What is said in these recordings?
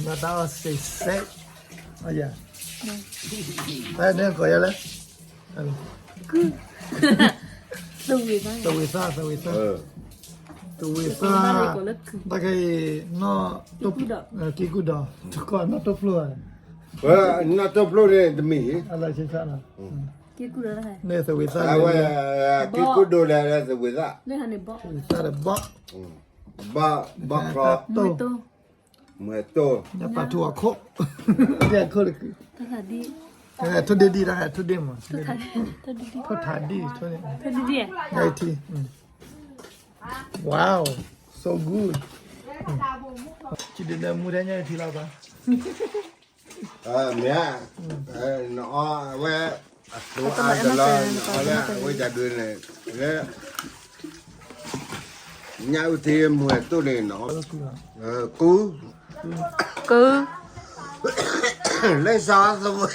မတၤအီၣ်စ့းစဲး, အယၤ, တၢ်န့ၣ်ကိးယၤလၢ သဝ့ၤသၣ်, သဝ့ၤသၣ်, သဝ့ၤသၣ်, တၢ်ခဲအံၤ နီၢ်, က့ကူၣ်ဒီး တကီၢ်နီၢ်တိၢ်ဖျိ, နီၢ်တိၢ်ဖျိန့ၣ်တမ့ၢ်, န့ၣ်သဝ့ၤသၣ်, အဝဲ, က့ကူၣ်ဒိၣ်လဲၣ် သဝ့ၤသၣ်, သဝ့ၤသၣ်ဒီးဘီၣ်, ဘီၣ်ချီ, မွဲတိၢ်, ပာ်ထူအခိၣ်, အခိၣ်တခု, ထိၣ်ဒ့ဒံၣ်တၢ်, ထိၣ်ဒ့မး, ထိၣ်ထးဒံၣ်, ထိၣ်ဒ့ဒံၣ်, wow, so good, ကဒုးနၢမူထဲညါထံလီၤဘၣ်, မ့ၢ်, နအီဝဲ, အသိအါတလီၤ နအီလၢအဝဲဒၣ်ဒုးန့ၣ်, လၢ ညၣ်အုၣ်ထံမွဲတိၢ်န့ၣ်နီၤ, ကူ, ကူ, လၢစီသဝ့ၤ,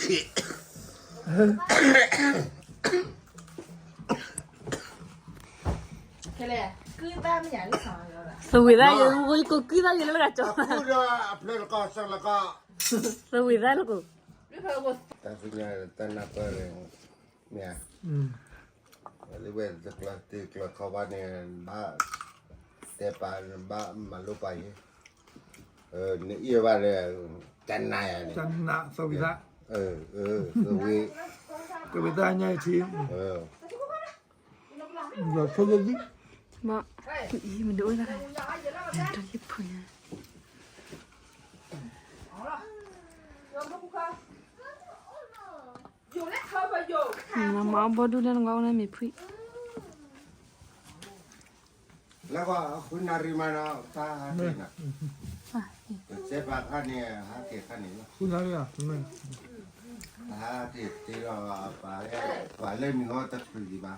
သဝ့ၤသၣ်ယဲ ကိးကုၢ်သၣ်ယဲလၢကကၠီ, အဖျၢၣ်လၢကီၢ်စၢလၢကီၢ်, သဝ့ၤသၣ်လၢကိး, တၢ်သ့ၣ်ညါတၢ်နၢ်ပၢၢ်န့ၣ်, လၢဝဲတကျၢၤတ့ကျၢၤခီဘၣ်န့ၣ်, ဘၣ်တဲပာ်, ဘၣ်မၤလိပာ်ယဲ, နအံၤဘၣ်လၢ, တနၤယၤန့ၣ်, သဝ့ၤသၣ်, သဝ့ၤ, သဝ့ၤသၣ်ညါထံ, ဘၣ်, မ့ၢ်ဒ်အိၣ်သး, တၢ်ယဖုညါ မၤအီၣ်ဘီဒူၣ်လၢနကွၢ်အိၣ်န့ၣ်မ့ၢ်ဖှံ, လၢဃုနၣ်ရံၣ်မးနီၤ, တၢ်ဟးတ့ၢ်နီၤ, စဲးပာ်ခါန့ၣ် ဟးက့ၤခါန့ၣ်လီၤ, ဟးက့ၤတ့လီၤ, ပှၤလၢနံၤဟီတချုးဒံးဘၣ်,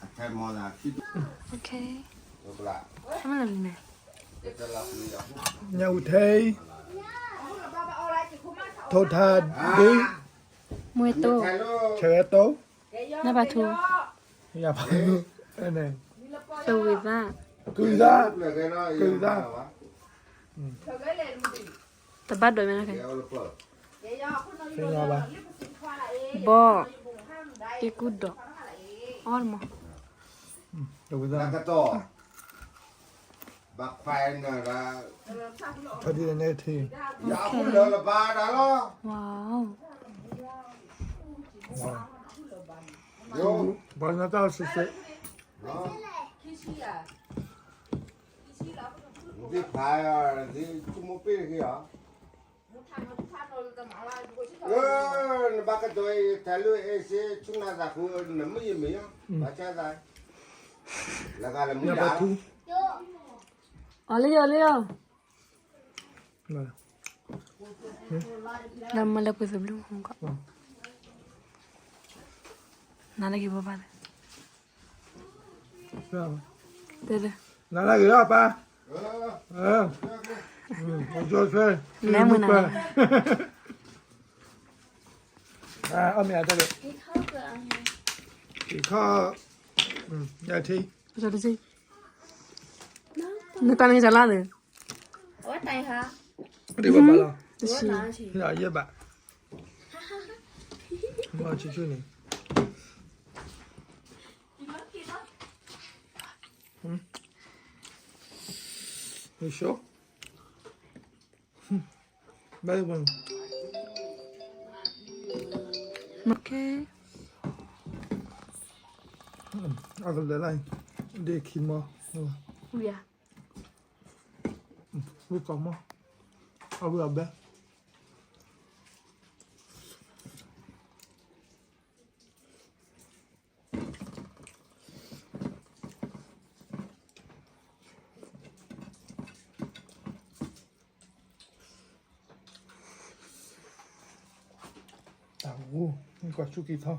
အထဲမီသးခံ, ညၣ်အုၣ်ထဲ, ထိၣ်ထးဒ့, မွဲတိၢ်, ဆဲးတိၢ်, နၢ်ပၢ်ထူ, သဝ့ၤသၣ်, ကုၢ်သၣ်, ကုၢ်သၣ်, တဘၣ်ဒိးမ့ၢ်, ဘီၣ်, က့ကူၣ်ဒီး, အီၣ်တမီၤ, သဝ့ၤသၣ်, ဘၣ်ခွါနၤ, ထီၣ်ဒ်န့ၣ်ထံ, ယၤအဃိလၢလၢဘၣ်ဒၣ်လီၤ, ဘၣ်နတၢ်စ့စ့, ဒ်ဖး, ဒ်ဆိကမိၣ်ပ့ၢ်တဂ့ၤဧါ, နဘၣ်ကတိၤအံၤ ထဲးလၢအဲၣ်စ့ ဆူနၤသးဃု နမုၢ်ယမ့ၢ်, ဘၣ်ဆၣ်သး, လၢဂၤလၢမုၢ်ဒၣ်, အီၤလံအီၤလံအီၤ, လၢမ့ၢ်လၢပှဲၤသဘျုၣ်, နၤလၢက့ၤဘိဘၣ်လၢ, တဲ, နၤလၢက့ၤလီၤပၢ်, အိၣ်ကၠိဆွဲ, လဲၤမုၢ်နၤ, အီၣ်မ့ၢ်အတၢ်လၢ, က့ၤခီ, ယၤထံ, နတၢ်န့ၣ်ကလါန့ၣ်, အဝဲတၢ်ဟါ, ဒ်ဘၣ်ဘၣ်လီၤ, တဆံ, ယဲဘၣ်, မ့ၢ်ဆူၣ်ဆူၣ်န့ၣ်, ယဆိ, ဘၣ်, အကလဲၤလၢ, ဒ့ခံမီ, ဝံၤ, ဝံၤကီမီ, အဝံၤအဘဲ. Tau, kua chu ki tho.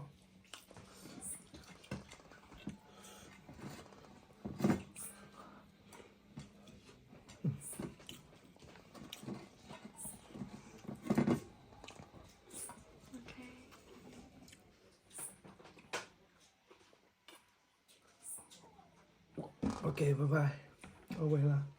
Okay, bye bye. Always love.